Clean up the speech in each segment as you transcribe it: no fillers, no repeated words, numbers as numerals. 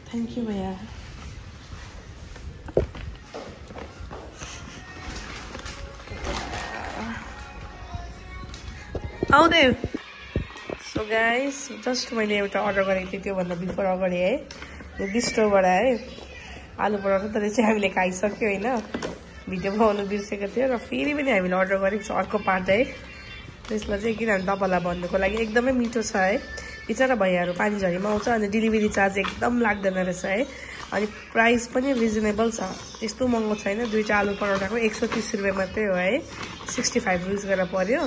thank you भैया आउँदै so guys just मैले एउटा अर्डर गरेको थिएँ त्योभन्दा बिफोर अगाडि है यो बिस्टोबाट है आलु पराठा तर चाहिँ हामीले खाइसक्यो होइन भिडियो बनाउनु बिर्सेको थियो र फेरि पनि हामीले अर्डर गरेको छ अर्को पार्ट है त्यसमा चाहिँ किनभने तपाईँलाई भन्नुको लागि एकदमै मिठो छ है बिचरा भैयाहरू पानीझरीमा आउँछ अनि डेलिभरी चार्ज एकदम लाग्दैन रहेछ है अनि प्राइस पनि रिजनेबल छ त्यस्तो महँगो छैन दुईवटा आलु पराठाको 130 रुपियाँ मात्रै हो है 65 रुपिस गरेर पर्यो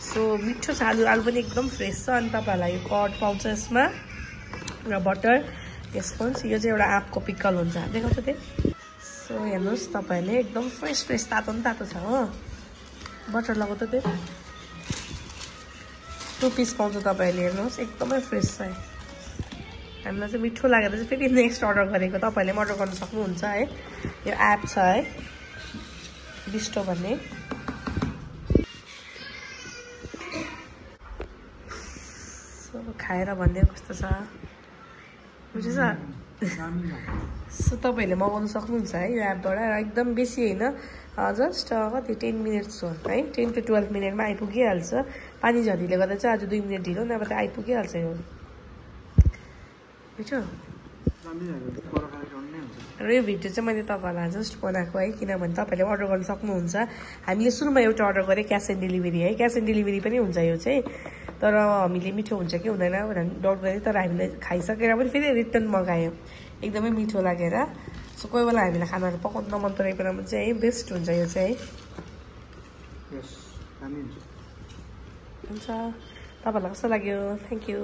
सो मिठो छ आलु पनि एकदम फ्रेस छ अनि तपाईँहरूलाई यो कर्ड पाउँछ यसमा र बटर यसपन्स यो चाहिँ एउटा आँपको पिक्कल हुन्छ देखाउँछ त्यही सो हेर्नुहोस् तपाईँहरूले एकदम फ्रेस तातो पनि तातो छ हो बटर लगाउँछ त्यही 2 पिस पाउँछ तपाईँहरूले हेर्नुहोस् एकदमै फ्रेस छ हामीलाई चाहिँ मिठो लागेर चाहिँ फेरि नेक्स्ट अर्डर गरेको तपाईँहरूले पनि अर्डर गर्न सक्नुहुन्छ है यो एप छ है बिस्टो भन्ने खाएर भन्दै कस्तो छ बुझेछ सो तपाईँहरूले मगाउनु सक्नुहुन्छ है यो एपबाट र एकदम बेसी होइन जस्ट कति 10 मिनट्स हो है 10 to 12 मिनटमा आइपुगिहाल्छ पानी झरीले गर्दा चाहिँ आज 2 मिनट ढिलो नभए त आइपुगिहाल्छ यो मिठो र यो भिडियो चाहिँ मैले तपाईँहरूलाई जस्ट बनाएको है किनभने तपाईँहरूले अर्डर गर्न सक्नुहुन्छ हामीले सुरुमा एउटा अर्डर गरेँ क्यास एन्ड डेलिभरी है क्यास एन्ड डेलिभरी पनि हुन्छ यो चाहिँ तर हामीले मिठो हुन्छ कि हुँदैन भनेर डाउट गरेँ तर हामीले खाइसकेर पनि फेरि रिटर्न मगायो एकदमै मिठो लागेर सो कोही बेला हामीलाई खानाहरू पकाउनु नमन परेको बेलामा चाहिँ है बेस्ट हुन्छ यो चाहिँ हुन्छ तपाईँहरूलाई कस्तो लाग्यो थ्याङ्क यू